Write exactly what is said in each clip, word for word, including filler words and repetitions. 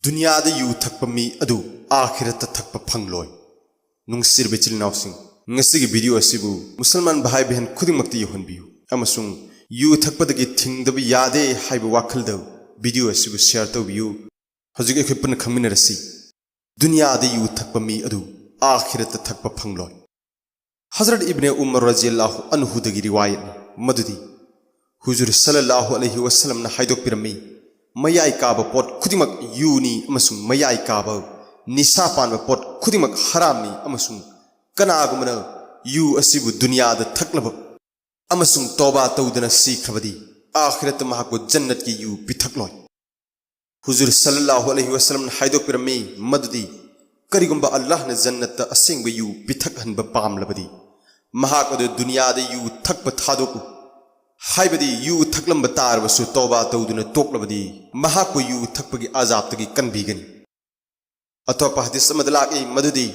ꯗꯨꯅꯤꯌꯥꯗ U ꯊꯛꯄ ꯃꯤ ꯑꯗꯨ ꯑꯥꯈꯤꯔꯠꯇ ꯊꯛꯄ ꯐꯪꯂꯣꯏ꯫ ꯅꯨꯡꯁꯤꯔꯕ ꯏꯆꯤꯜ ꯏꯅꯥꯎꯁꯤꯡ, ꯉꯁꯤꯒꯤ ꯚꯤꯗꯤꯑꯣ ꯑꯁꯤꯕꯨ ꯃꯨꯁꯜꯃꯥꯟ ꯚꯥꯏ ꯕꯍꯟ ꯈꯨꯗꯤꯡꯃꯛꯇ ꯌꯧꯍꯟꯕꯤꯌꯨ, ꯑꯃꯁꯨꯡ ꯌꯨ ꯊꯛꯄꯗꯒꯤ ꯊꯤꯡꯗꯕ ꯌꯥꯗꯦ ꯍꯥꯏꯕ ꯋꯥꯈꯜꯗ ꯚꯤꯗꯤꯑꯣ ꯑꯁꯤꯕꯨ ꯁꯤꯌꯥꯔ ꯇꯧꯕꯤꯌꯨ꯫ ꯍꯧꯖꯤꯛ ꯑꯩꯈꯣꯏ ꯄꯨꯟꯅ ꯈꯪꯃꯤꯟꯅꯔꯁꯤ, ꯗꯨꯅꯤꯌꯥꯗ ꯌꯨ ꯊꯛꯄ ꯃꯤ ꯑꯗꯨ ꯑꯥꯈꯤꯔꯠꯇ ꯊꯛꯄ ꯐꯪꯂꯣꯏ꯫ ꯍꯖꯔꯠ ꯏꯕꯅꯦ ꯎꯃꯔ ꯔꯖꯤꯌꯜꯂꯥꯍꯨ ꯑꯟꯍꯨꯗꯒꯤ ꯔꯤꯋꯥꯌꯠꯅꯤ, ꯃꯗꯨꯗꯤ ꯍꯨꯖꯨꯔ ꯁꯜꯂꯜꯂꯥꯍꯨ ꯑꯂꯩꯍꯤ ꯋꯁꯜꯂꯝꯅ ꯍꯥꯏꯗꯣꯛꯄꯤꯔꯝꯃꯤ, "ꯃꯌꯥꯏ ꯀꯥꯕ ꯄꯣꯠ ꯈꯨꯗꯤꯡꯃꯛ ꯌꯨꯅꯤ ꯑꯃꯁꯨꯡ ꯃꯌꯥꯏ ꯀꯥꯕ ꯅꯤꯁꯥ ꯄꯥꯟꯕ ꯄꯣꯠ ꯈꯨꯗꯤꯡꯃꯛ ꯍꯔꯥꯝꯅꯤ, ꯑꯃꯁꯨꯡ ꯀꯅꯥꯒꯨꯝꯕꯅ ꯌꯨ ꯑꯁꯤꯕꯨ ꯗꯨꯅꯤꯌꯥꯗ ꯊꯛꯂꯕ ꯑꯃꯁꯨꯡ ꯇꯧꯕꯥ ꯇꯧꯗꯅ ꯁꯤꯈ꯭ꯔꯕꯗꯤ ꯑꯥꯈꯤꯔꯠꯇ ꯃꯍꯥꯛꯄꯨ ꯖꯟꯅꯠꯀꯤ ꯌꯨ ꯄꯤꯊꯛꯂꯣꯏ"꯫ ꯍꯨꯖꯨꯔ ꯁꯜꯂꯜꯂꯥꯍꯨ ꯑꯂꯩꯍꯤ ꯋꯁꯜꯂꯝꯅ ꯍꯥꯏꯗꯣꯛꯄꯤꯔꯝꯃꯤ, ꯃꯗꯨꯗꯤ ꯀꯔꯤꯒꯨꯝꯕ ꯑꯜꯂꯥꯍꯅ ꯖꯟꯅꯠꯇ ꯑꯁꯦꯡꯕ ꯌꯨ ꯄꯤꯊꯛꯍꯟꯕ ꯄꯥꯝꯂꯕꯗꯤ, ꯃꯍꯥꯛ ꯑꯗꯨ ꯗꯨꯅꯤꯌꯥꯗ ꯌꯨ ꯊꯛꯄ ꯊꯥꯗꯣꯛꯎ, ꯍꯥꯏꯕꯗꯤ ꯌꯨ ꯊꯛꯂꯝꯕ ꯇꯥꯔꯕꯁꯨ ꯇꯧꯕꯥ ꯇꯧꯗꯨꯅ ꯇꯣꯛꯂꯕꯗꯤ ꯃꯍꯥꯛꯄꯨ ꯌꯨ ꯊꯛꯄꯒꯤ ꯑꯖꯥꯕꯇꯒꯤ ꯀꯟꯕꯤꯒꯅꯤ꯫ ꯑꯇꯣꯞꯄ ꯍꯗꯤꯁ ꯑꯃꯗ ꯂꯥꯛꯏ ꯃꯗꯨꯗꯤ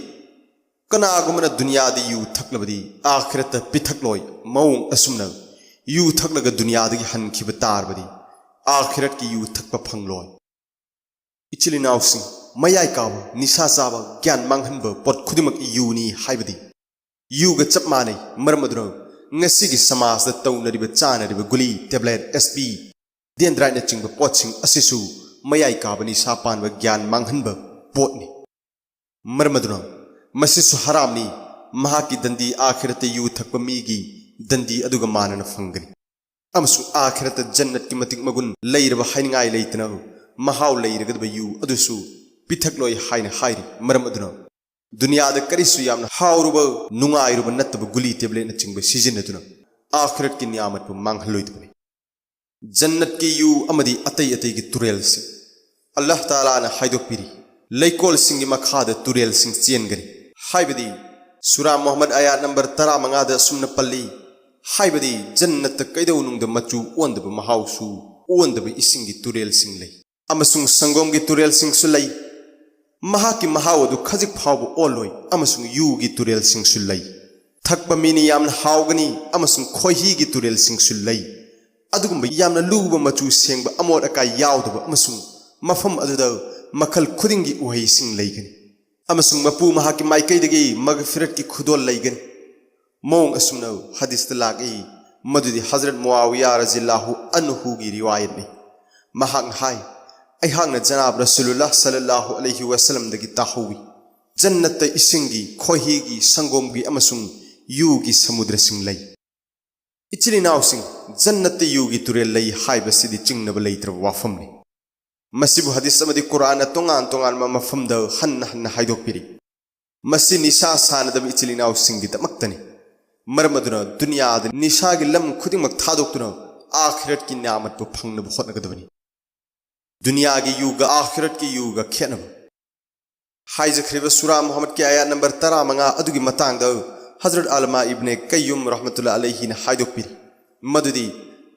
ꯀꯅꯥꯒꯨꯝꯕꯅ ꯗꯨꯅꯤꯌꯥꯗ ꯌꯨ ꯊꯛꯂꯕꯗꯤ ꯑꯥꯈꯤꯔꯠꯇ ꯄꯤꯊꯛꯂꯣꯏ꯫ ꯃꯑꯣꯡ ꯑꯁꯨꯝꯅ ꯌꯨ ꯊꯛꯂꯒ ꯗꯨꯅꯤꯌꯥꯗꯒꯤ ꯍꯟꯈꯤꯕ ꯇꯥꯔꯕꯗꯤ ꯑꯥꯈꯤꯔꯠꯀꯤ ꯌꯨ ꯊꯛꯄ ꯐꯪꯂꯣꯏ꯫ ꯏꯆꯤꯜ ꯏꯅꯥꯎꯁꯤꯡ, ꯃꯌꯥꯏ ꯀꯥꯕ, ꯅꯤꯁꯥ ꯆꯥꯕ, ꯒ꯭ꯌꯥꯟ ꯃꯥꯡꯍꯟꯕ ꯄꯣꯠ ꯈꯨꯗꯤꯡꯃꯛ ꯌꯨꯅꯤ ꯍꯥꯏꯕꯗꯤ ꯌꯨꯒ ꯆꯞ ꯃꯥꯟꯅꯩ꯫ ꯃꯔꯝ ꯑꯗꯨꯅ ꯉꯁꯤꯒꯤ ꯁꯃꯥꯖꯇ ꯇꯧꯅꯔꯤꯕ, ꯆꯥꯅꯔꯤꯕ ꯒꯨꯂꯤ, ꯇꯦꯕ꯭ꯂꯦꯠ, ꯑꯦꯁ ꯄꯤ, ꯗꯦꯟꯗ꯭ꯔꯥꯏꯠꯅꯆꯤꯡꯕ ꯄꯣꯠꯁꯤꯡ ꯑꯁꯤꯁꯨ ꯃꯌꯥꯏ ꯀꯥꯕ ꯅꯤꯁꯥ ꯄꯥꯟꯕ, ꯒ꯭ꯌꯥꯟ ꯃꯥꯡꯍꯟꯕ ꯄꯣꯠꯅꯤ꯫ ꯃꯔꯝ ꯑꯗꯨꯅ ꯃꯁꯤꯁꯨ ꯍꯔꯥꯝꯅꯤ꯫ ꯃꯍꯥꯛꯀꯤ ꯗꯟꯗꯤ ꯑꯥꯈꯤꯔꯠꯇ ꯌꯨ ꯊꯛꯄ ꯃꯤꯒꯤ ꯗꯟꯗꯤ ꯑꯗꯨꯒ ꯃꯥꯟꯅꯅ ꯐꯪꯒꯅꯤ꯫ ꯑꯃꯁꯨꯡ ꯑꯥꯈꯤꯔꯠꯇ ꯖꯟꯅꯠꯀꯤ ꯃꯇꯤꯛ ꯃꯒꯨꯟ ꯂꯩꯔꯕ ꯍꯥꯏꯅꯤꯡꯉꯥꯏ ꯂꯩꯇꯅ ꯃꯍꯥꯎ ꯂꯩꯔꯒꯗꯕ ꯌꯨ ꯑꯗꯨꯁꯨ ꯄꯤꯊꯛꯂꯣꯏ ꯍꯥꯏꯅ ꯍꯥꯏꯔꯤ꯫ ꯃꯔꯝ ꯑꯗꯨꯅ ꯗꯨꯅꯤꯌꯥꯗ ꯀꯔꯤꯁꯨ ꯌꯥꯝꯅ ꯍꯥꯎꯔꯨꯕ, ꯅꯨꯡꯉꯥꯏꯔꯨꯕ ꯅꯠꯇꯕ ꯒꯨꯂꯤ ꯇꯦꯕ꯭ꯂꯦꯠꯅꯆꯤꯡꯕ ꯁꯤꯖꯤꯟꯅꯗꯨꯅ ꯑꯥꯈꯤꯔꯠꯀꯤ ꯅꯤꯌꯥꯃꯠꯄꯨ ꯃꯥꯡꯍꯜꯂꯣꯏꯗꯕꯅꯤ꯫ ꯖꯟꯅꯠꯀꯤ ꯌꯨ ꯑꯃꯗꯤ ꯑꯇꯩ ꯑꯇꯩꯒꯤ ꯇꯨꯔꯦꯜꯁꯤꯡ꯫ ꯑꯜꯂꯥꯍ ꯇꯥꯂꯥꯅ ꯍꯥꯏꯗꯣꯛꯄꯤꯔꯤ, "ꯂꯩꯀꯣꯜꯁꯤꯡꯒꯤ ꯃꯈꯥꯗ ꯇꯨꯔꯦꯜꯁꯤꯡ ꯆꯦꯟꯒꯅꯤ"꯫ ꯍꯥꯏꯕꯗꯤ ꯁꯨꯔꯥ ꯃꯨꯍꯝꯃꯗ ꯑꯌꯥꯠ ꯅꯝꯕꯔ ꯇꯔꯥꯃꯉꯥꯗ ꯑꯁꯨꯝꯅ ꯄꯜꯂꯤ, ꯍꯥꯏꯕꯗꯤ ꯖꯟꯅꯠꯇ ꯀꯩꯗꯧꯅꯨꯡꯗ ꯃꯆꯨ ꯑꯣꯟꯗꯕ, ꯃꯍꯥꯎꯁꯨ ꯑꯣꯟꯗꯕ ꯏꯁꯤꯡꯒꯤ ꯇꯨꯔꯦꯜꯁꯤꯡ ꯂꯩ꯫ ꯑꯃꯁꯨꯡ ꯁꯪꯒꯣꯝꯒꯤ ꯇꯨꯔꯦꯜꯁꯤꯡꯁꯨ ꯂꯩ꯫ ꯃꯍꯥꯛꯀꯤ ꯃꯍꯥꯎ ꯑꯗꯨ ꯈꯖꯤꯛ ꯐꯥꯎꯕ ꯑꯣꯜꯂꯣꯏ꯫ ꯑꯃꯁꯨꯡ ꯌꯨꯒꯤ ꯇꯨꯔꯦꯜꯁꯤꯡꯁꯨ ꯂꯩ꯫ ꯊꯛꯄ ꯃꯤꯅ ꯌꯥꯝꯅ ꯍꯥꯎꯒꯅꯤ꯫ ꯑꯃꯁꯨꯡ ꯈꯣꯏꯍꯤꯒꯤ ꯇꯨꯔꯦꯜꯁꯤꯡꯁꯨ ꯂꯩ꯫ ꯑꯗꯨꯒꯨꯝꯕ ꯌꯥꯝꯅ ꯂꯨꯕ, ꯃꯆꯨ ꯁꯦꯡꯕ, ꯑꯃꯣꯠ ꯑꯀꯥꯏ ꯌꯥꯎꯗꯕ ꯑꯃꯁꯨꯡ ꯃꯐꯝ ꯑꯗꯨꯗ ꯃꯈꯜ ꯈꯨꯗꯤꯡꯒꯤ ꯎꯍꯩꯁꯤꯡ ꯂꯩꯒꯅꯤ, ꯑꯃꯁꯨꯡ ꯃꯄꯨ ꯃꯍꯥꯛꯀꯤ ꯃꯥꯏꯀꯩꯗꯒꯤ ꯃꯒꯐꯤꯔꯠꯀꯤ ꯈꯨꯗꯣꯜ ꯂꯩꯒꯅꯤ꯫ ꯃꯑꯣꯡ ꯑꯁꯨꯝꯅ ꯍꯗꯤꯁꯇ ꯂꯥꯛꯏ, ꯃꯗꯨꯗꯤ ꯍꯖꯔꯠ ꯃꯨꯑꯥꯋꯤꯌꯥ ꯔꯖꯤꯌꯜꯂꯥꯍꯨ ꯑꯟꯍꯨꯒꯤ ꯔꯤꯋꯥꯌꯠꯅꯤ꯫ ꯃꯍꯥꯛꯅ ꯍꯥꯏ, ꯑꯩꯍꯥꯛꯅ ꯖꯅꯥꯕ ꯔꯁꯨꯂꯨꯜꯂꯥꯍ ꯁꯜꯂꯜꯂꯥꯍꯨ ꯑꯂꯩꯍꯤ ꯋꯁꯜꯂꯝꯗꯒꯤ ꯇꯥꯍꯧꯏ, "ꯖꯟꯅꯠꯇ ꯏꯁꯤꯡꯒꯤ, ꯈꯣꯏꯍꯤꯒꯤ, ꯁꯪꯒꯣꯝꯒꯤ ꯑꯃꯁꯨꯡ ꯌꯨꯒꯤ ꯁꯃꯨꯗ꯭ꯔꯁꯤꯡ ꯂꯩ"꯫ ꯏꯆꯤꯜ ꯏꯅꯥꯎꯁꯤꯡ, ꯖꯟꯅꯠꯇ ꯌꯨꯒꯤ ꯇꯨꯔꯦꯜ ꯂꯩ ꯍꯥꯏꯕꯁꯤꯗꯤ ꯆꯤꯡꯅꯕ ꯂꯩꯇ꯭ꯔꯕ ꯋꯥꯐꯝꯅꯤ꯫ ꯃꯁꯤꯕꯨ ꯍꯗꯤꯁ ꯑꯃꯗꯤ ꯀꯨꯔꯥꯟꯅ ꯇꯣꯉꯥꯟ ꯇꯣꯉꯥꯟꯕ ꯃꯐꯝꯗ ꯍꯟꯅ ꯍꯟꯅ ꯍꯥꯏꯗꯣꯛꯄꯤꯔꯤ꯫ ꯃꯁꯤ ꯅꯤꯁꯥ ꯁꯥꯟꯅꯗꯕ ꯏꯆꯤꯜ ꯏꯅꯥꯎꯁꯤꯡꯒꯤꯗꯃꯛꯇꯅꯤ꯫ ꯃꯔꯝ ꯑꯗꯨꯅ ꯗꯨꯅꯤꯌꯥꯗ ꯅꯤꯁꯥꯒꯤ ꯂꯝ ꯈꯨꯗꯤꯡꯃꯛ ꯊꯥꯗꯣꯛꯇꯨꯅ ꯑꯥꯈꯤꯔꯠꯀꯤ ꯅꯤꯌꯥꯃꯠꯄꯨ ꯐꯪꯅꯕ ꯍꯣꯠꯅꯒꯗꯕꯅꯤ꯫ ꯗꯨꯅꯤꯌꯥꯒꯤ ꯌꯨꯒ ꯑꯥꯈꯤꯔꯠꯀꯤ ꯌꯨꯒ ꯈꯦꯠꯅꯕ꯫ ꯍꯥꯏꯖꯈ꯭ꯔꯤꯕ ꯁꯨꯔꯥ ꯃꯨꯍꯝꯃꯗꯀꯤ ꯑꯥꯌꯥꯠ ꯅꯝꯕꯔ ꯇꯔꯥꯃꯉꯥ ꯑꯗꯨꯒꯤ ꯃꯇꯥꯡꯗ ꯍꯖꯔꯠ ꯑꯜꯂꯥꯃꯥ ꯏꯕꯅꯦ ꯀꯩꯌꯨꯝ ꯔꯍꯃꯇꯨꯜꯂꯥ ꯑꯂꯩꯍꯤꯅ ꯍꯥꯏꯗꯣꯛꯄꯤꯔꯤ, ꯃꯗꯨꯗꯤ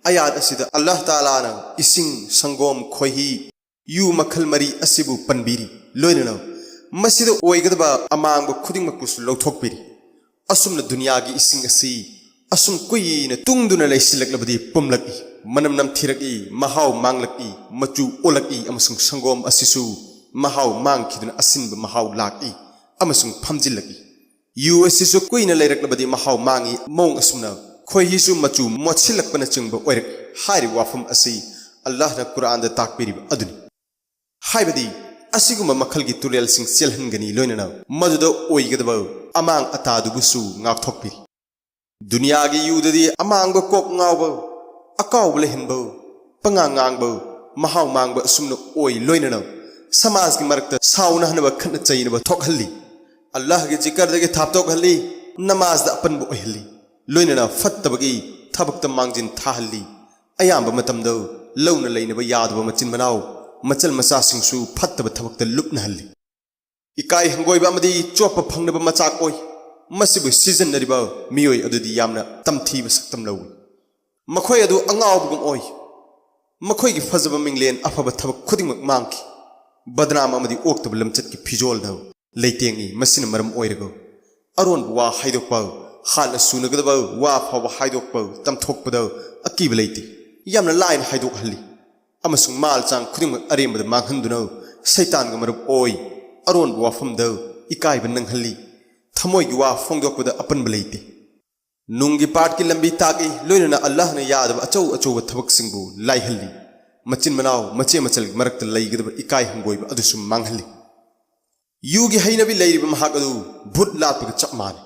ꯑꯥꯌꯥꯠ ꯑꯁꯤꯗ ꯑꯜꯂꯥꯍ ꯇꯥꯂꯥꯅ ꯏꯁꯤꯡ, ꯁꯪꯒꯣꯝ, ꯈꯣꯏꯍꯤ, ꯌꯨ ꯃꯈꯜ ꯃꯔꯤ ꯑꯁꯤꯕꯨ ꯄꯟꯕꯤꯔꯤ, ꯂꯣꯏꯅꯅ ꯃꯁꯤꯗ ꯑꯣꯏꯒꯗꯕ ꯑꯃꯥꯡꯕ ꯈꯨꯗꯤꯡꯃꯛꯄꯨꯁꯨ ꯂꯧꯊꯣꯛꯄꯤꯔꯤ꯫ ꯑꯁꯨꯝꯅ ꯗꯨꯅꯤꯌꯥꯒꯤ ꯏꯁꯤꯡ ꯑꯁꯤ ꯑꯁꯨꯝ ꯀꯨꯏꯅ ꯇꯨꯡꯗꯨꯅ ꯂꯩꯁꯤꯜꯂꯛꯂꯕꯗꯤ ꯄꯨꯝꯂꯛꯏ, ꯃꯅꯝ ꯅꯝꯊꯤꯔꯛꯏ, ꯃꯍꯥꯎ ꯃꯥꯡꯂꯛꯏ, ꯃꯆꯨ ꯑꯣꯜꯂꯛꯏ, ꯑꯃꯁꯨꯡ ꯁꯪꯒꯣꯝ ꯑꯁꯤꯁꯨ ꯃꯍꯥꯎ ꯃꯥꯡꯈꯤꯗꯨꯅ ꯑꯁꯤꯟꯕ ꯃꯍꯥꯎ ꯂꯥꯛꯏ ꯑꯃꯁꯨꯡ ꯐꯝꯖꯤꯜꯂꯛꯏ꯫ ꯌꯨ ꯑꯁꯤꯁꯨ ꯀꯨꯏꯅ ꯂꯩꯔꯛꯂꯕꯗꯤ ꯃꯍꯥꯎ ꯃꯥꯡꯏ, ꯃꯑꯣꯡ ꯑꯁꯨꯝꯅ ꯈꯣꯏꯍꯤꯁꯨ ꯃꯆꯨ ꯃꯣꯠꯁꯤꯜꯂꯛꯄꯅꯆꯤꯡꯕ ꯑꯣꯏꯔꯛꯏ꯫ ꯍꯥꯏꯔꯤꯕ ꯋꯥꯐꯝ ꯑꯁꯤ ꯑꯜꯂꯥꯍꯅ ꯀꯨꯔꯥꯟꯗ ꯇꯥꯛꯄꯤꯔꯤꯕ ꯑꯗꯨꯅꯤ꯫ ꯍꯥꯏꯕꯗꯤ, ꯑꯁꯤꯒꯨꯝꯕ ꯃꯈꯜꯒꯤ ꯇꯨꯔꯦꯜꯁꯤꯡ ꯆꯦꯜꯍꯟꯒꯅꯤ, ꯂꯣꯏꯅꯅ ꯃꯗꯨꯗ ꯑꯣꯏꯒꯗꯕ ꯑꯃꯥꯡ ꯑꯇꯥꯗꯨꯕꯨꯁꯨ ꯉꯥꯛꯊꯣꯛꯄꯤꯔꯤ꯫ ꯗꯨꯅꯤꯌꯥꯒꯤ ꯌꯨꯗꯗꯤ ꯑꯃꯥꯡꯕ ꯀꯣꯛ ꯉꯥꯎꯕ, ꯑꯀꯥꯎꯕ ꯂꯩꯍꯟꯕ, ꯄꯉꯥꯡ ꯉꯥꯡꯕ, ꯃꯍꯥꯎ ꯃꯥꯡꯕ ꯑꯁꯨꯝꯅ ꯑꯣꯏ, ꯂꯣꯏꯅꯅ ꯁꯃꯥꯖꯒꯤ ꯃꯔꯛꯇ ꯁꯥꯎꯅꯍꯟꯅꯕ, ꯈꯠꯅ ꯆꯩꯅꯕ ꯊꯣꯛꯍꯜꯂꯤ, ꯑꯜꯂꯥꯍꯒꯤ ꯖꯤꯀꯔꯗꯒꯤ ꯊꯥꯞꯇꯣꯛꯍꯜꯂꯤ, ꯅꯃꯥꯖꯗ ꯑꯄꯟꯕ ꯑꯣꯏꯍꯜꯂꯤ, ꯂꯣꯏꯅꯅ ꯐꯠꯇꯕꯒꯤ ꯊꯕꯛꯇ ꯃꯥꯡꯖꯤꯟ ꯊꯥꯍꯜꯂꯤ꯫ ꯑꯌꯥꯝꯕ ꯃꯇꯝꯗ ꯂꯧꯅ ꯂꯩꯅꯕ ꯌꯥꯗꯕ ꯃꯆꯤꯟ ꯃꯅꯥꯎ, ꯃꯆꯜ ꯃꯆꯥꯁꯤꯡꯁꯨ ꯐꯠꯇꯕ ꯊꯕꯛꯇ ꯂꯨꯞꯅꯍꯜꯂꯤ꯫ ꯏꯀꯥꯏ ꯍꯪꯒꯣꯏꯕ ꯑꯃꯗꯤ ꯆꯣꯞꯄ ꯐꯪꯅꯕ ꯃꯆꯥꯛ ꯑꯣꯏ꯫ ꯃꯁꯤꯕꯨ ꯁꯤꯖꯤꯟꯅꯔꯤꯕ ꯃꯤꯑꯣꯏ ꯑꯗꯨꯗꯤ ꯌꯥꯝꯅ ꯇꯝꯊꯤꯕ ꯁꯛꯇꯝ ꯂꯧꯏ꯫ ꯃꯈꯣꯏ ꯑꯗꯨ ꯑꯉꯥꯎꯕꯒꯨꯝ ꯑꯣꯏ꯫ ꯃꯈꯣꯏꯒꯤ ꯐꯖꯕ ꯃꯤꯡꯂꯦꯟ, ꯑꯐꯕ ꯊꯕꯛ ꯈꯨꯗꯤꯡꯃꯛ ꯃꯥꯡꯈꯤ꯫ ꯕꯗꯅꯥꯝ ꯑꯃꯗꯤ ꯑꯣꯛꯇꯕ ꯂꯝꯆꯠꯀꯤ ꯐꯤꯖꯣꯜꯅ ꯂꯩꯇꯦꯡꯏ꯫ ꯃꯁꯤꯅ ꯃꯔꯝ ꯑꯣꯏꯔꯒ ꯑꯔꯣꯟꯕ ꯋꯥ ꯍꯥꯏꯗꯣꯛꯄ, ꯍꯥꯟꯅ ꯁꯨꯅꯒꯗꯕ ꯋꯥ ꯐꯥꯎꯕ ꯍꯥꯏꯗꯣꯛꯄ ꯇꯝꯊꯣꯛꯄꯗ ꯑꯀꯤꯕ ꯂꯩꯇꯦ꯫ ꯌꯥꯝꯅ ꯂꯥꯏꯅ ꯍꯥꯏꯗꯣꯛꯍꯜꯂꯤ꯫ ꯑꯃꯁꯨꯡ ꯃꯥꯜ ꯆꯥꯡ ꯈꯨꯗꯤꯡꯃꯛ ꯑꯔꯦꯝꯕꯗ ꯃꯥꯡꯍꯟꯗꯨꯅ ꯁꯩꯇꯥꯟꯒ ꯃꯔꯨꯞ ꯑꯣꯏ꯫ ꯑꯔꯣꯟꯕ ꯋꯥꯐꯝꯗ ꯏꯀꯥꯏꯕ ꯅꯪꯍꯜꯂꯤ꯫ ꯊꯃꯣꯏꯒꯤ ꯋꯥ ꯐꯣꯡꯗꯣꯛꯄꯗ ꯑꯄꯟꯕ ꯂꯩꯇꯦ꯫ ꯅꯨꯡꯒꯤ ꯄꯥꯠꯀꯤ ꯂꯝꯕꯤ ꯇꯥꯛꯏ, ꯂꯣꯏꯅꯅ ꯑꯜꯂꯥꯍꯅ ꯌꯥꯗꯕ ꯑꯆꯧ ꯑꯆꯧꯕ ꯊꯕꯛꯁꯤꯡꯕꯨ ꯂꯥꯏꯍꯜꯂꯤ꯫ ꯃꯆꯤꯟ ꯃꯅꯥꯎ, ꯃꯆꯦ ꯃꯆꯜꯒꯤ ꯃꯔꯛꯇ ꯂꯩꯒꯗꯕ ꯏꯀꯥꯏ ꯍꯪꯒꯣꯏꯕ ꯑꯗꯨꯁꯨ ꯃꯥꯡꯍꯜꯂꯤ꯫ ꯌꯨꯒꯤ ꯍꯩꯅꯕꯤ ꯂꯩꯔꯤꯕ ꯃꯍꯥꯛ ꯑꯗꯨ ꯚꯨꯠ ꯂꯥꯠꯄꯒ ꯆꯞ ꯃꯥꯟꯅꯩ꯫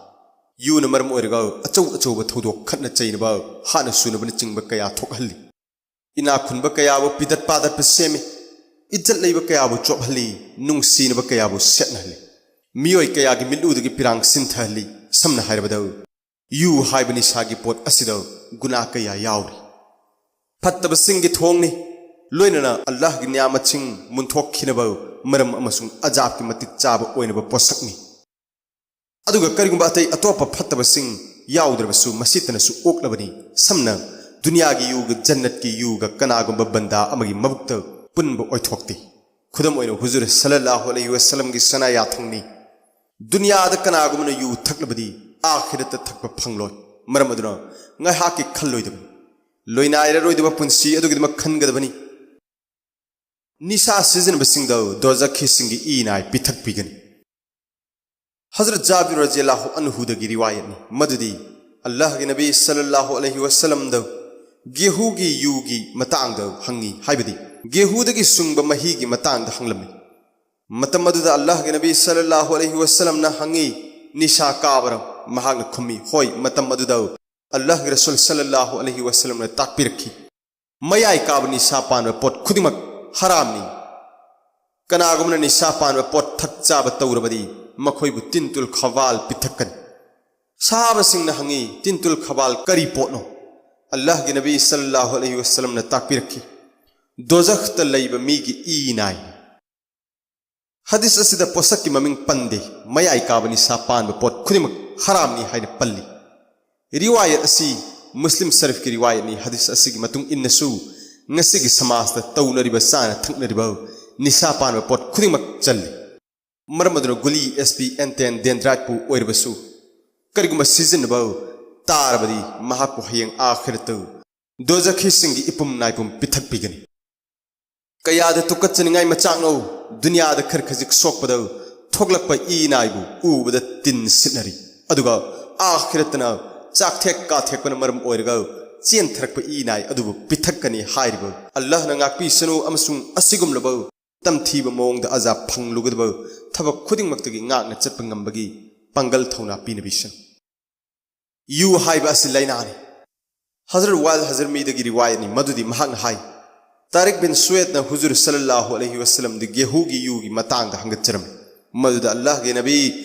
ꯌꯨꯅ ꯃꯔꯝ ꯑꯣꯏꯔꯒ ꯑꯆꯧ ꯑꯆꯧꯕ ꯊꯧꯗꯣꯛ, ꯈꯠꯅ ꯆꯩꯅꯕ, ꯍꯥꯠꯅ ꯁꯨꯅꯕꯅꯆꯤꯡꯕ ꯀꯌꯥ ꯊꯣꯛꯍꯜꯂꯤ꯫ ꯏꯅꯥꯛ ꯈꯨꯟꯕ ꯀꯌꯥꯕꯨ ꯄꯤꯗꯠ ꯄꯥꯗꯠꯄ ꯁꯦꯝꯃꯤ꯫ ꯏꯖꯠ ꯂꯩꯕ ꯀꯌꯥꯕꯨ ꯆꯣꯞꯍꯜꯂꯤ꯫ ꯅꯨꯡꯁꯤꯅꯕ ꯀꯌꯥꯕꯨ ꯁꯦꯠꯅꯍꯜꯂꯤ꯫ ꯃꯤꯑꯣꯏ ꯀꯌꯥꯒꯤ ꯃꯤꯠꯂꯨꯗꯒꯤ ꯄꯤꯔꯥꯡ ꯁꯤꯟꯊꯍꯜꯂꯤ꯫ ꯁꯝꯅ ꯍꯥꯏꯔꯕꯗ, ꯌꯨ ꯍꯥꯏꯕ ꯅꯤꯁꯥꯒꯤ ꯄꯣꯠ ꯑꯁꯤꯗ ꯒꯨꯅꯥ ꯀꯌꯥ ꯌꯥꯎꯔꯤ꯫ ꯐꯠꯇꯕꯁꯤꯡꯒꯤ ꯊꯣꯡꯅꯤ, ꯂꯣꯏꯅꯅ ꯑꯜꯂꯥꯍꯒꯤ ꯅꯤꯌꯥꯃꯠꯁꯤꯡ ꯃꯨꯟꯊꯣꯛꯈꯤꯅꯕ ꯃꯔꯝ ꯑꯃꯁꯨꯡ ꯑꯖꯥꯕꯀꯤ ꯃꯇꯤꯛ ꯆꯥꯕ ꯑꯣꯏꯅꯕ ꯄꯣꯠꯁꯛꯅꯤ꯫ ꯑꯗꯨꯒ ꯀꯔꯤꯒꯨꯝꯕ ꯑꯇꯩ ꯑꯇꯣꯞꯄ ꯐꯠꯇꯕꯁꯤꯡ ꯌꯥꯎꯗ꯭ꯔꯕꯁꯨ, ꯃꯁꯤꯇꯅꯁꯨ ꯑꯣꯛꯂꯕꯅꯤ꯫ ꯁꯝꯅ, ꯗꯨꯅꯤꯌꯥꯒꯤ ꯌꯨꯒ ꯖꯟꯅꯠꯀꯤ ꯌꯨꯒ ꯀꯅꯥꯒꯨꯝꯕ ꯕꯟꯗꯥ ꯑꯃꯒꯤ ꯃꯕꯨꯛꯇ ꯄꯨꯟꯕ ꯑꯣꯏꯊꯣꯛꯇꯦ꯫ ꯈꯨꯗꯝ ꯑꯣꯏꯅ, ꯍꯨꯖꯨꯔ ꯁꯜꯂꯜꯂꯥꯍꯨ ꯑꯂꯩꯍꯤ ꯋꯁꯜꯂꯝꯒꯤ ꯁꯅꯥꯌꯥꯊꯪꯅꯤ, "ꯗꯨꯅꯤꯌꯥꯗ ꯀꯅꯥꯒꯨꯝꯕꯅ ꯌꯨ ꯊꯛꯂꯕꯗꯤ ꯑꯥꯈꯤꯔꯠꯇ ꯊꯛꯄ ꯐꯪꯂꯣꯏ"꯫ ꯃꯔꯝ ꯑꯗꯨꯅ ꯉꯥꯏꯍꯥꯛꯀꯤ ꯈꯜꯂꯣꯏꯗꯕꯅꯤ꯫ ꯂꯣꯏꯅꯥꯏꯔꯔꯣꯏꯗꯕ ꯄꯨꯟꯁꯤ ꯑꯗꯨꯒꯤꯗꯃꯛ ꯈꯟꯒꯗꯕꯅꯤ꯫ ꯅꯤꯁꯥ ꯁꯤꯖꯤꯟꯅꯕꯁꯤꯡꯗ ꯗꯣꯖꯈꯤꯁꯤꯡꯒꯤ ꯏ ꯅꯥꯏ ꯄꯤꯊꯛꯄꯤꯒꯅꯤ꯫ ꯍꯖꯔꯠ ꯖꯥꯕꯤꯔ ꯔꯖꯤꯌꯜꯂꯥꯍꯨ ꯑꯟꯍꯨꯗꯒꯤ ꯔꯤꯋꯥꯌꯠꯅꯤ, ꯃꯗꯨꯗꯤ ꯑꯜꯂꯥꯍꯒꯤ ꯅꯕꯤ ꯁꯜꯂꯜꯂꯥꯍꯨ ꯑꯂꯩꯍꯤ ꯋꯁꯜꯂꯝꯗ ꯒꯦꯍꯨꯒꯤ ꯌꯨꯒꯤ ꯃꯇꯥꯡꯗ ꯍꯪꯉꯤ, ꯍꯥꯏꯕꯗꯤ ꯒꯦꯍꯨꯗꯒꯤ ꯁꯨꯡꯕ ꯃꯍꯤꯒꯤ ꯃꯇꯥꯡꯗ ꯍꯪꯂꯝꯃꯤ꯫ ꯃꯇꯝ ꯑꯗꯨꯗ ꯑꯜꯂꯥꯍꯒꯤ ꯅꯕꯤ ꯁꯜꯂꯜꯂꯥꯍꯨ ꯑꯂꯩꯍꯤ ꯋꯁꯜꯂꯝꯅ ꯍꯪꯉꯤ, "ꯅꯤꯁꯥ ꯀꯥꯕꯔ?" ꯃꯍꯥꯛꯅ ꯈꯨꯝꯃꯤ, "ꯍꯣꯏ"꯫ ꯃꯇꯝ ꯑꯗꯨꯗ ꯑꯜꯂꯥꯍꯒꯤ ꯔꯁꯨꯜ ꯁꯜꯂꯜꯂꯥꯍꯨ ꯑꯂꯩꯍꯤ ꯋꯁꯜꯂꯝꯅ ꯇꯥꯛꯄꯤꯔꯛꯈꯤ, "ꯃꯌꯥꯏ ꯀꯥꯕ ꯅꯤꯁꯥ ꯄꯥꯟꯕ ꯄꯣꯠ ꯈꯨꯗꯤꯡꯃꯛ ꯍꯔꯥꯝꯅꯤ꯫ ꯀꯅꯥꯒꯨꯝꯕꯅ ꯅꯤꯁꯥ ꯄꯥꯟꯕ ꯄꯣꯠ ꯊꯛ ꯆꯥꯕ ꯇꯧꯔꯕꯗꯤ ꯃꯈꯣꯏꯕꯨ ꯇꯤꯟꯇꯨꯜ ꯈꯕꯥꯜ ꯄꯤꯊꯛꯀꯅꯤ"꯫ ꯁꯍꯥꯕꯁꯤꯡꯅ ꯍꯪꯉꯤ, "ꯇꯤꯟꯇꯨꯜ ꯈꯕꯥꯜ ꯀꯔꯤ ꯄꯣꯠꯅꯣ?" ꯑꯜꯂꯥꯍꯒꯤ ꯅꯕꯤ ꯁꯜꯂꯜꯂꯥꯍꯨ ꯑꯂꯩꯍꯤ ꯋꯁꯜꯂꯝꯅ ꯇꯥꯛꯄꯤꯔꯛꯈꯤ, "ꯗꯣꯖꯈꯇ ꯂꯩꯕ ꯃꯤꯒꯤ ꯏ ꯅꯥꯏ"꯫ ꯍꯗꯤꯁ ꯑꯁꯤꯗ ꯄꯣꯠꯁꯛꯀꯤ ꯃꯃꯤꯡ ꯄꯟꯗꯦ, ꯃꯌꯥꯏ ꯀꯥꯕ ꯅꯤꯁꯥ ꯄꯥꯟꯕ ꯄꯣꯠ ꯈꯨꯗꯤꯡꯃꯛ ꯍꯔꯥꯝꯅꯤ ꯍꯥꯏꯅ ꯄꯜꯂꯤ꯫ ꯔꯤꯋꯥꯌꯠ ꯑꯁꯤ ꯃꯨꯁꯂꯤꯝ ꯁꯔꯤꯐꯀꯤ ꯔꯤꯋꯥꯌꯠꯅꯤ꯫ ꯍꯗꯤꯁ ꯑꯁꯤꯒꯤ ꯃꯇꯨꯡ ꯏꯟꯅꯁꯨ ꯉꯁꯤꯒꯤ ꯁꯃꯥꯖꯇ ꯇꯧꯅꯔꯤꯕ ꯆꯥꯅ ꯊꯛꯅꯔꯤꯕ ꯅꯤꯁꯥ ꯄꯥꯟꯕ ꯄꯣꯠ ꯈꯨꯗꯤꯡꯃꯛ ꯆꯜꯂꯤ꯫ ꯃꯔꯝ ꯑꯗꯨꯅ ꯒꯨꯂꯤ, ꯑꯦꯁ ꯄꯤ, ꯑꯦꯟꯇꯦꯟ, ꯗꯦꯟꯗ꯭ꯔꯥꯏꯠꯄꯨ ꯑꯣꯏꯔꯕꯁꯨ ꯀꯔꯤꯒꯨꯝꯕ ꯁꯤꯖꯤꯟꯅꯕ ꯇꯥꯔꯕꯗꯤ ꯃꯍꯥꯛꯄꯨ ꯍꯌꯦꯡ ꯑꯥꯈꯤꯔꯠꯇ ꯗꯣꯖꯈꯤꯁꯤꯡꯒꯤ ꯏꯄꯨꯝ ꯅꯥꯏꯄꯨꯝ ꯄꯤꯊꯛꯄꯤꯒꯅꯤ꯫ ꯀꯌꯥꯗ ꯇꯨꯀꯠꯆꯅꯤꯡꯉꯥꯏ ꯃꯆꯥꯛꯅꯣ! ꯗꯨꯅꯤꯌꯥꯗ ꯈꯔ ꯈꯖꯤꯛ ꯁꯣꯛꯄꯗ ꯊꯣꯛꯂꯛꯄ ꯏ ꯅꯥꯏꯕꯨ ꯎꯕꯗ ꯇꯤꯟ ꯁꯤꯠꯅꯔꯤ, ꯑꯗꯨꯒ ꯑꯥꯈꯤꯔꯠꯇꯅ ꯆꯥꯛꯊꯦꯛ ꯀꯥꯊꯦꯛꯄꯅ ꯃꯔꯝ ꯑꯣꯏꯔꯒ ꯆꯦꯟꯊꯔꯛꯄ ꯏ ꯅꯥꯏ ꯑꯗꯨꯕꯨ ꯄꯤꯊꯛꯀꯅꯤ ꯍꯥꯏꯔꯤꯕ ꯑꯜꯂꯥꯍꯅ ꯉꯥꯛꯄꯤꯁꯅꯨ, ꯑꯃꯁꯨꯡ ꯑꯁꯤꯒꯨꯝꯂꯕ ꯇꯝꯊꯤꯕ ꯃꯑꯣꯡꯗ ꯑꯖꯥ ꯐꯪꯂꯨꯒꯗꯕ ꯊꯕꯛ ꯈꯨꯗꯤꯡꯃꯛꯇꯒꯤ ꯉꯥꯛꯅ ꯆꯠꯄ ꯉꯝꯕꯒꯤ ꯄꯥꯡꯒꯜ ꯊꯧꯅꯥ ꯄꯤꯅꯕꯤꯁꯅꯨ꯫ ꯌꯨ ꯍꯥꯏꯕ ꯑꯁꯤ ꯂꯥꯏꯅꯥꯅꯤ꯫ ꯍꯖꯔꯠ ꯋꯥꯏꯜ ꯍꯖꯔꯃꯤꯗꯒꯤ ꯔꯤꯋꯥꯌꯠꯅꯤ, ꯃꯗꯨꯗꯤ ꯃꯍꯥꯛꯅ ꯍꯥꯏ, ꯇꯥꯔꯤꯛ ꯕꯤꯟ ꯁꯨꯋꯦꯗꯅ ꯍꯨꯖꯨꯔ ꯁꯜꯂꯜꯂꯥꯍꯨ ꯑꯂꯩꯍꯤ ꯋꯁꯜꯂꯝꯗ ꯒꯦꯍꯨꯒꯤ ꯌꯨꯒꯤ ꯃꯇꯥꯡꯗ ꯍꯪꯒꯠꯆꯔꯝꯃꯤ꯫ ꯃꯗꯨꯗ ꯑꯜꯂꯥꯍꯒꯤ ꯅꯕꯤ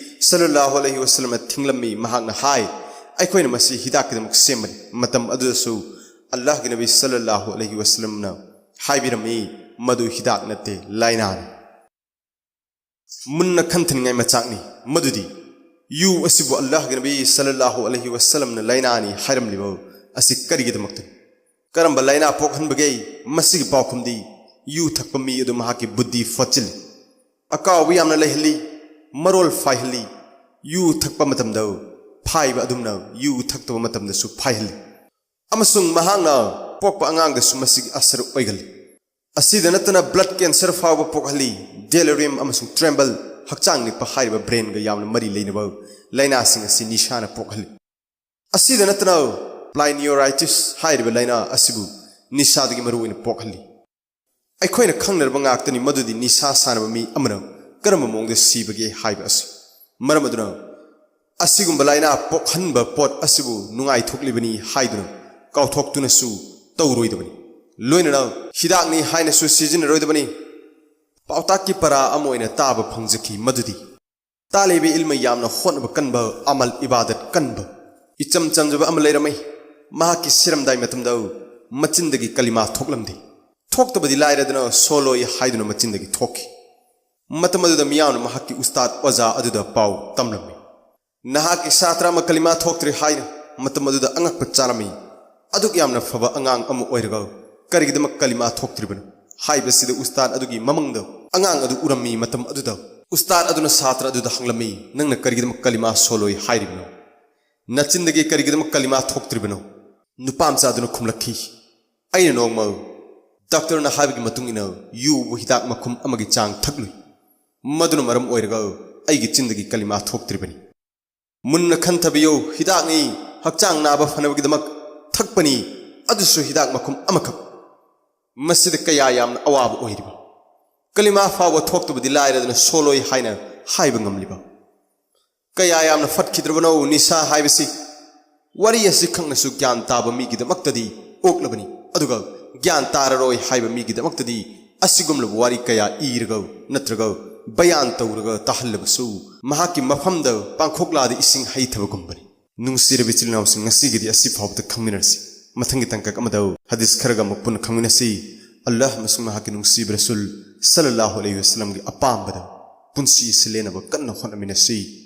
ꯁꯜꯂꯜꯂꯥꯍꯨ ꯑꯂꯩꯍꯤ ꯋꯁꯜꯂꯝꯅ ꯊꯤꯡꯂꯝꯃꯤ꯫ ꯃꯍꯥꯛꯅ ꯍꯥꯏ, "ꯑꯩꯈꯣꯏꯅ ꯃꯁꯤ ꯍꯤꯗꯥꯛꯀꯤꯗꯃꯛ ꯁꯦꯝꯕꯅꯤ꯫" ꯃꯇꯝ ꯑꯗꯨꯗꯁꯨ ꯑꯜꯂꯥꯍꯒꯤ ꯅꯕꯤ ꯁꯜꯂꯜꯂꯥꯍꯨ ꯑꯂꯩꯍꯤ ꯋꯁꯜꯂꯝꯅ ꯍꯥꯏꯕꯤꯔꯝꯃꯤ, "ꯃꯗꯨ ꯍꯤꯗꯥꯛ ꯅꯠꯇꯦ, ꯂꯥꯏꯅꯥꯅꯤ꯫" ꯃꯨꯟꯅ ꯈꯟꯊꯅꯤꯡꯉꯥꯏ ꯃꯆꯥꯛꯅꯤ꯫ ꯃꯗꯨꯗꯤ ꯌꯨ ꯑꯁꯤꯕꯨ ꯑꯜꯂꯥꯍꯒꯤ ꯅꯕꯤ ꯁꯜꯂꯜꯂꯥꯍꯨ ꯑꯂꯩꯍꯤ ꯋꯁꯜꯂꯝꯅ ꯂꯥꯏꯅꯥꯅꯤ ꯍꯥꯏꯔꯝꯂꯤꯕ ꯑꯁꯤ ꯀꯔꯤꯒꯤꯗꯃꯛꯇꯅꯤ? ꯀꯔꯝꯕ ꯂꯥꯏꯅꯥ ꯄꯣꯛꯍꯟꯕꯒꯦ? ꯃꯁꯤꯒꯤ ꯄꯥꯎꯈꯨꯝꯗꯤ, ꯌꯨ ꯊꯛꯄ ꯃꯤ ꯑꯗꯨ ꯃꯍꯥꯛꯀꯤ ꯕꯨꯗꯙꯤ ꯐꯣꯠꯆꯤꯜꯂꯤ, ꯑꯀꯥꯎꯕ ꯌꯥꯝꯅ ꯂꯩꯍꯜꯂꯤ, ꯃꯔꯣꯜ ꯐꯥꯏꯍꯜꯂꯤ꯫ ꯌꯨ ꯊꯛꯄ ꯃꯇꯝꯗ ꯐꯥꯏꯕ ꯑꯗꯨꯝꯅ ꯌꯨ ꯊꯛꯇꯕ ꯃꯇꯝꯗꯁꯨ ꯐꯥꯏꯍꯜꯂꯤ, ꯑꯃꯁꯨꯡ ꯃꯍꯥꯛꯅ ꯄꯣꯛꯄ ꯑꯉꯥꯡꯗꯁꯨ ꯃꯁꯤꯒꯤ ꯑꯁꯔ ꯑꯣꯏꯒꯜꯂꯤ꯫ ꯑꯁꯤꯗ ꯅꯠꯇꯅ blood cancer ꯐꯥꯎꯕ ꯄꯣꯛꯍꯜꯂꯤ꯫ Delirium ꯑꯃꯁꯨꯡ tremble, ꯍꯛꯆꯥꯡ ꯅꯤꯛꯄ ꯍꯥꯏꯔꯤꯕ brainꯒ ꯌꯥꯝꯅ ꯃꯔꯤ ꯂꯩꯅꯕ ꯂꯥꯏꯅꯥꯁꯤꯡ ꯑꯁꯤ ꯅꯤꯁꯥꯅ ꯄꯣꯛꯍꯜꯂꯤ꯫ ꯑꯁꯤꯗ ꯅꯠꯇꯅ polyneuritis ꯍꯥꯏꯔꯤꯕ ꯂꯥꯏꯅꯥ ꯑꯁꯤꯕꯨ ꯅꯤꯁꯥꯗꯒꯤ ꯃꯔꯨꯑꯣꯏꯅ ꯄꯣꯛꯍꯜꯂꯤ꯫ ꯑꯩꯈꯣꯏꯅ ꯈꯪꯅꯔꯕ ꯉꯥꯛꯇꯅꯤ ꯃꯗꯨꯗꯤ ꯅꯤꯁꯥ ꯁꯥꯟꯅꯕ ꯃꯤ ꯑꯃꯅ ꯀꯔꯝꯕ ꯃꯑꯣꯡꯗ ꯁꯤꯕꯒꯦ ꯍꯥꯏꯕ ꯑꯁꯤ꯫ ꯃꯔꯝ ꯑꯗꯨꯅ ꯑꯁꯤꯒꯨꯝꯕ ꯂꯥꯏꯅꯥ ꯄꯣꯛꯍꯟꯕ ꯄꯣꯠ ꯑꯁꯤꯕꯨ ꯅꯨꯡꯉꯥꯏꯊꯣꯛꯂꯤꯕꯅꯤ ꯍꯥꯏꯗꯨꯅ ꯀꯥꯎꯊꯣꯛꯇꯨꯅꯁꯨ ꯇꯧꯔꯣꯏꯗꯕꯅꯤ꯫ ꯂꯣꯏꯅꯅ ꯍꯤꯗꯥꯛꯅꯤ ꯍꯥꯏꯅꯁꯨ ꯁꯤꯖꯤꯟꯅꯔꯣꯏꯗꯕꯅꯤ꯫ ꯄꯥꯎꯇꯥꯛꯀꯤ ꯄꯔꯥ ꯑꯃ ꯑꯣꯏꯅ ꯇꯥꯕ ꯐꯪꯖꯈꯤ ꯃꯗꯨꯗꯤ ꯇꯥꯂꯤꯕ ꯏꯜꯃ ꯌꯥꯝꯅ ꯍꯣꯠꯅꯕ ꯀꯟꯕ, ꯑꯃꯜ ꯏꯕꯥꯗꯠ ꯀꯟꯕ, ꯏꯆꯝ ꯆꯝꯖꯕ ꯑꯃ ꯂꯩꯔꯝꯃꯤ꯫ ꯃꯍꯥꯛꯀꯤ ꯁꯤꯔꯝꯗꯥꯏ ꯃꯇꯝꯗ ꯃꯆꯤꯟꯗꯒꯤ ꯀꯂꯤꯃꯥ ꯊꯣꯛꯂꯝꯗꯦ꯫ ꯊꯣꯛꯇꯕꯗꯤ ꯂꯥꯏꯔꯗꯅ ꯁꯣꯂꯣꯏ ꯍꯥꯏꯗꯨꯅ ꯃꯆꯤꯟꯗꯒꯤ ꯊꯣꯛꯈꯤ꯫ ꯃꯇꯝ ꯑꯗꯨꯗ ꯃꯤꯌꯥꯝꯅ ꯃꯍꯥꯛꯀꯤ ꯎꯁꯇꯥꯗ ꯑꯣꯖꯥ ꯑꯗꯨꯗ ꯄꯥꯎ ꯇꯝꯂꯝꯃꯤ꯫ "ꯅꯍꯥꯛꯀꯤ ꯁꯥꯇ꯭ꯔ ꯑꯃ ꯀꯂꯤꯃꯥ ꯊꯣꯛꯇ꯭ꯔꯤ" ꯍꯥꯏꯅ꯫ ꯃꯇꯝ ꯑꯗꯨꯗ ꯑꯉꯛꯄ ꯆꯥꯔꯝꯃꯤ꯫ "ꯑꯗꯨꯛ ꯌꯥꯝꯅ ꯐꯕ ꯑꯉꯥꯡ ꯑꯃ ꯑꯣꯏꯔꯒ ꯀꯔꯤꯒꯤꯗꯃꯛ ꯀꯂꯤꯃꯥ ꯊꯣꯛꯇ꯭ꯔꯤꯕꯅꯣ?" ꯍꯥꯏꯕꯁꯤꯗ ꯎꯁꯇꯥꯗ ꯑꯗꯨꯒꯤ ꯃꯃꯪꯗ ꯑꯉꯥꯡ ꯑꯗꯨ ꯎꯔꯝꯃꯤ꯫ ꯃꯇꯝ ꯑꯗꯨꯗ ꯎꯁꯇꯥꯗ ꯑꯗꯨꯅ ꯁꯥꯇ꯭ꯔ ꯑꯗꯨꯗ ꯍꯪꯂꯝꯃꯤ, "ꯅꯪꯅ ꯀꯔꯤꯒꯤꯗꯃꯛ ꯀꯂꯤꯃꯥ ꯁꯣꯜꯂꯣꯏ ꯍꯥꯏꯔꯤꯕꯅꯣ? ꯅꯆꯤꯟꯗꯒꯤ ꯀꯔꯤꯒꯤꯗꯃꯛ ꯀꯂꯤꯃꯥ ꯊꯣꯛꯇ꯭ꯔꯤꯕꯅꯣ?" ꯅꯨꯄꯥ ꯃꯆꯥ ꯑꯗꯨꯅ ꯈꯨꯝꯂꯛꯈꯤ, "ꯑꯩꯅ ꯅꯣꯡꯃ ꯗꯥꯛꯇꯔꯅ ꯍꯥꯏꯕꯒꯤ ꯃꯇꯨꯡ ꯏꯟꯅ ꯌꯨꯕꯨ ꯍꯤꯗꯥꯛ ꯃꯈꯨꯝ ꯑꯃꯒꯤ ꯆꯥꯡ ꯊꯛꯂꯨꯏ꯫ ꯃꯗꯨꯅ ꯃꯔꯝ ꯑꯣꯏꯔꯒ ꯑꯩꯒꯤ ꯆꯤꯟꯗꯒꯤ ꯀꯂꯤꯃꯥ ꯊꯣꯛꯇ꯭ꯔꯤꯕꯅꯤ꯫ ꯃꯨꯟꯅ ꯈꯟꯊꯕꯤꯌꯨ, ꯍꯤꯗꯥꯛꯅꯤ, ꯍꯛꯆꯥꯡ ꯅꯥꯕ ꯐꯅꯕꯒꯤꯗꯃꯛ ꯊꯛꯄꯅꯤ, ꯑꯗꯨꯁꯨ ꯍꯤꯗꯥꯛ ꯃꯈꯨꯝ ꯑꯃꯈꯛ꯫ ꯃꯁꯤꯗ ꯀꯌꯥ ꯌꯥꯝꯅ ꯑꯋꯥꯕ ꯑꯣꯏꯔꯤꯕ꯫ ꯀꯂꯤꯃꯥ ꯐꯥꯎꯕ ꯊꯣꯛꯇꯕꯗꯤ ꯂꯥꯏꯔꯗꯅ ꯁꯣꯜꯂꯣꯏ ꯍꯥꯏꯅ ꯍꯥꯏꯕ ꯉꯝꯂꯤꯕ꯫ ꯀꯌꯥ ꯌꯥꯝꯅ ꯐꯠꯈꯤꯗ꯭ꯔꯕꯅꯣ ꯅꯤꯁꯥ ꯍꯥꯏꯕꯁꯤ꯫ ꯋꯥꯔꯤ ꯑꯁꯤꯈꯛꯅꯁꯨ ꯒ꯭ꯌꯥꯟ ꯇꯥꯕ ꯃꯤꯒꯤꯗꯃꯛꯇꯗꯤ ꯑꯣꯛꯂꯕꯅꯤ, ꯑꯗꯨꯒ ꯒ꯭ꯌꯥꯟ ꯇꯥꯔꯔꯣꯏ ꯍꯥꯏꯕ ꯃꯤꯒꯤꯗꯃꯛꯇꯗꯤ ꯑꯁꯤꯒꯨꯝꯂꯕ ꯋꯥꯔꯤ ꯀꯌꯥ ꯏꯔꯒ ꯅꯠꯇ꯭ꯔꯒ ꯕꯌꯥꯟ ꯇꯧꯔꯒ ꯇꯥꯍꯜꯂꯕꯁꯨ ꯃꯍꯥꯛꯀꯤ ꯃꯐꯝꯗ ꯄꯥꯡꯈꯣꯛꯂꯥꯗ ꯏꯁꯤꯡ ꯍꯩꯊꯕꯒꯨꯝꯕꯅꯤ꯫ ꯅꯨꯡꯁꯤꯔꯕ ꯏꯆꯤꯜ ꯏꯅꯥꯎꯁꯤꯡ, ꯉꯁꯤꯒꯤꯗꯤ ꯑꯁꯤ ꯐꯥꯎꯕꯗ ꯈꯪꯃꯤꯟꯅꯔꯁꯤ꯫ ꯃꯊꯪꯒꯤ ꯇꯥꯡꯀꯛ ꯑꯃꯗ ꯍꯗꯤꯁ ꯈꯔꯒ ꯑꯃꯨꯛ ꯄꯨꯟꯅ ꯈꯪꯃꯤꯟꯅꯁꯤ꯫ ꯑꯜꯂꯥꯍ ꯑꯃꯁꯨꯡ ꯃꯍꯥꯛꯀꯤ ꯅꯨꯡꯁꯤꯕ ꯔꯁꯨꯜ ꯁꯜꯂꯜꯂꯥꯍꯨ ꯑꯂꯩꯍꯤ ꯋꯁꯜꯂꯝꯒꯤ ꯑꯄꯥꯝꯕꯗ ꯄꯨꯟꯁꯤ ꯑꯁꯤ ꯂꯦꯟꯅꯕ ꯀꯟꯅ ꯍꯣꯠꯅꯃꯤꯟꯅꯁꯤ꯫